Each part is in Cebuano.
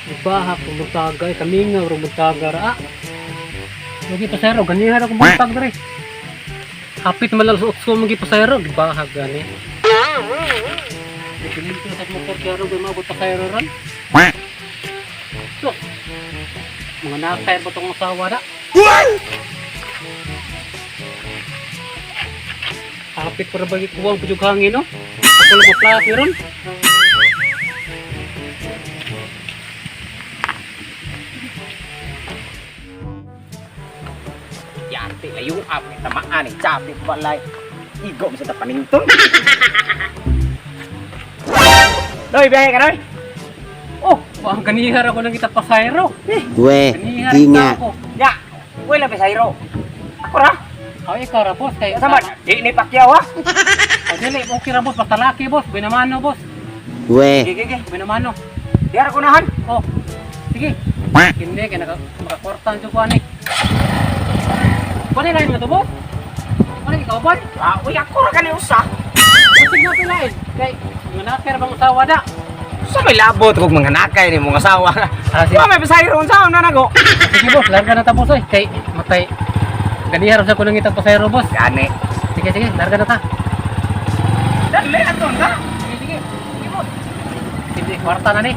Bahak, rumutaga, eh, kamingaw, rumutaga ra. Ah. Lagi pasayro, ganihan ako buntag dre. Hapit man lang sa utso mong gipasayro, gibahag gani. Gipilinto sa motor kaya ro mabot pasayro ron. So, mga nakay ba tong asawa na? Hapit para bagi kuwang pujug hangin, no? Ako lang maplati ron. Yante layo up ni tamaan ni chapit balay. Igo mo sa tapanington. Doy, biyahe ka, doy. Oh, ang ganihar ako nang kita pasayro. Gue, Ganihar ginga. ako. Ya, wala pa sayro. Ako ra. Ay, ikaw ra boss kay Sama, di ni Pacquiao ha. Ay, dili, okay ra boss, basta laki boss, binamano boss. Gue, Sige, sige. Binamano. Diara ko nahan. Oh. Sige. Hindi kay naka makakwartan jud ko ani. Kuan lain mo to boss? Kuan ikaw boss? Ah, uy, ako ra kani usa. Usig na pilain. Kay mga nakir bang usawa da? Sa may labot kog mga nakay ni mong asawa. Ah, sige. Wa may pasayro unsa na nago. Sige boss, larga na ta boss oy. Kay matay. Ganihar sa ko nang itang pasayro boss. Gani. Sige sige, larga na ta. Dali aton ka. Sige sige. Sige boss. Hindi kwarta na ni.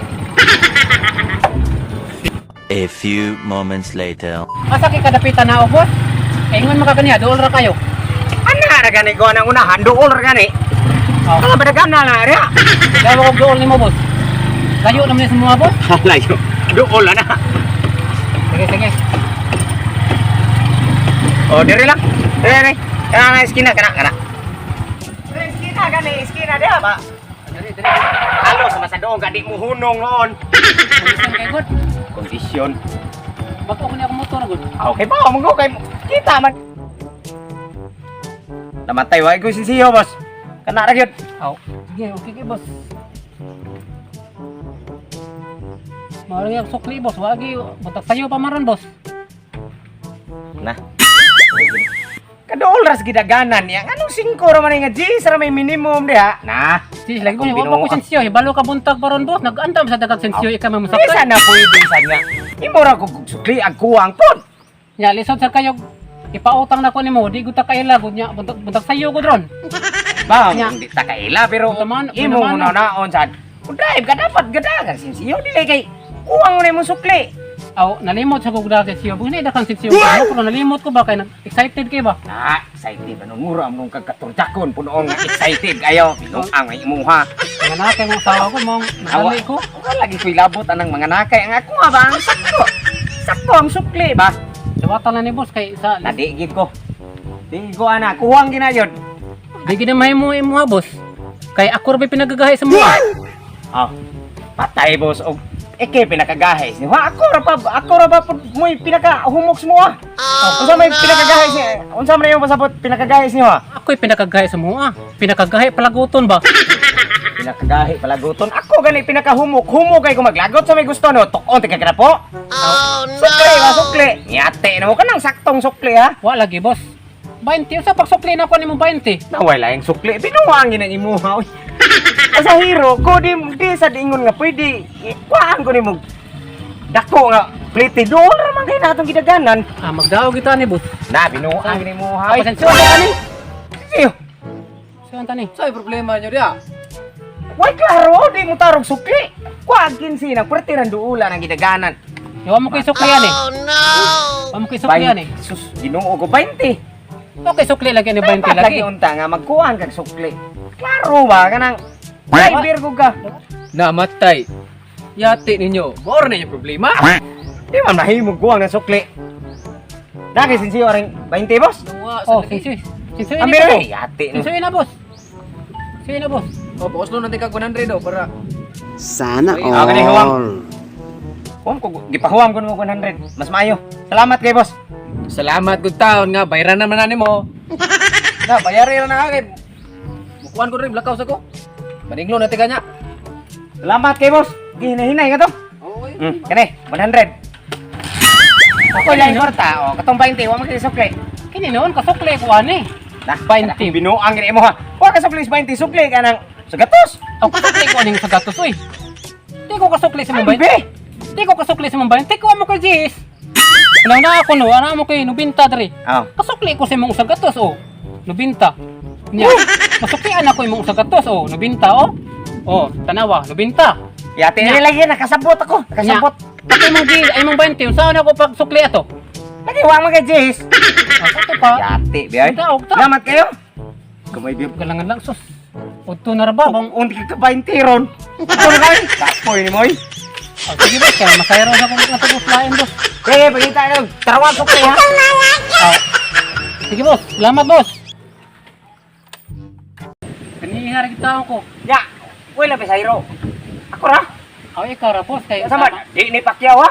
A few moments later. Asa kay kadapitan na boss? Kay ingon makaganiha, dool ra kayo. Ana ra gani ko nang unahan duol ra gani. Oh. Kala badagan na na ra. Dawa kog dool nimo boss. Layo naman ni sa mga boss. Layo. Duol na. Sige sige. Oh, dire lang. Dire dire. Kana na iskina kana kana. Dire iskina gani iskina diha ba. Diri diri. Halo sa masadong ka di mo hunong noon. Kondisyon kay good. Kondisyon. Bago ko niya akong motor good. Ah, okay ba? Manggo kay kita man. Namatay wa ko sinsiyo, boss. Kana ra gyud. Aw. Sige, okay kay boss. Mao yung sukli boss, wagi butak sayo pa maron boss. Na. Kadool ras gidaganan niya. Anong 5 ra man nga G ra may minimum diha. Na. Sis, lagi ko Kung niya, wa pa ko binuang. sensiyo, hibalo ka buntag baron boss, nag-andam sa dagag sensiyo ikaw may Di musakay. sana pwede sa nga. Imo ra kog sukli ang kuwang pod. Nya lisod sa kayo ipautang na ko nimo, di gud ta kaila gud nya buntag buntag sayo gud ron. Ba, Nya. hindi ta kaila pero Taman- imo taman- mo naon sad. Kung drive ka dapat gadagan sinsiyo dili kay kuwang mo na imong sukli. Aw, nalimot sa kog dagag sensiyo. Bugni dakan sensiyo. Pero nalimot ko ba kay excited kay ba? Na, excited ba nung mura nung kagkaturjakon punoon nga excited kayo. Binuang ang imuha. Mga nakay mong asawa ko mong Awa, nadali ko. wala lagi ko'y labot anang mga nakay. Ang ako nga ba, ang sakto. Sakto ang sukli ba? Dawatan na ni boss kay sa Na, di gid ko. Di ko ana, kuwang ginayon. di gid mahimo imo ha boss. Kay ako ra bay pinagagahi sa mga. Ah, patay boss. Og ike pinakagahi ni ako ra pa pud mo'y pinakahumok mo ah. Oh, unsa may pinakagahi ni unsa man yung pasabot pinakagahi ni ha? Ako'y pinakagahi sa mga. Pinakagahi palaguton ba? Pinakagahi palaguton. Ako gani pinakahumok. Humok kay ko maglagot sa may gusto no. Tukon tika kana po. Oh no. Sukli ba sukli. Yate na mo kanang saktong sukli ha. Wa lagi boss. 20 usa pagsukli na ako nimo 20. Naway laing sukli. Binuang gina imuha. Uy. Sa hero ko di di sa diingon nga pwede kuhaan ko nimo. Dako nga plite doon ra man kay natong gidaganan. Ah, magdaog kita ni boss. Na binuang gina imuha. Oy. Pasensya na ani. Siyo. Saan tani? Sa'y problema nyo diya? Way klaro di mo tarog sukli. Kuhaan kinsi nang pwerte ran duula ng gidaganan. Iwa mo kay sukli ani. Oh no. Wa mo kay sukli ani. Sus, Ginoo ko 20. Okay sukli lagi ni 20 Dapat lagi. lagi unta nga magkuhan kag sukli. Klaro ba kanang driver ko ka. Namatay. Yati ninyo. Moro na yung problema. Di man mahimong kuwang ng sukli. Daki sinsiyo ring 20 boss. Duwa Oh, sa sinsi. Sinsi Ang ni meron boss. eh, yati no. Sinsi na boss. Sinsi na boss. Oh, pauslo natin kag 100 oh para sana Ah, gani, huwang. all. Huwam ko gipahuwam ko nimo 100. Mas maayo. Salamat kay boss. Salamat good taon nga bayaran naman na nimo. Na bayaran na kay mukuan ko rin blackout ako. Maninglo na kanya. Salamat kay boss. Gihinahinay ka to. Okay. Kani 100. Ako lang kwarta oh, katong 20 wa man kay sukli. Kini noon kasukli ko ani. Nah, 20. Binuang gini mo ha. Wa ka sukli sa 20 sukli ka nang sa gatos. Ang kasukli ko aning sa gatos oy. Di ko kasukli sa Ay, mong 20. be. Di ko kasukli sa imong 20, kuha mo kay Jis. Ano na ako no, ana mo kay 90 dre. Oh. Kasukli ko sa imong usa gatos oh. 90. Nya, masuklian ako imong usa gatos oh, 90 oh. Oh, tanawa, 90. Yate ni lagi nakasabot ako, nakasabot. Nya, imong Jis, ay imong 20, unsaon ako pagsukli ato? Lagi wa man kay Jis. Ah, kato pa. Yate biay. Daog ta. Salamat kayo. Kamay biya. Galangan lang sus. Udto na ra ba bang Kung unti ka 20 ron. Ako na kay. Kapoy ni moy. Ah, sige boss, kaya masayro na akong natuguflain boss. Sige, pagita na. Tarawag ko kay ha. Ah, sige boss, salamat boss. Kanihar kita ko. Ya, wala pa sayro. Ako ra. Aw, ikaw ra boss kay Sama, di ni Pacquiao ha.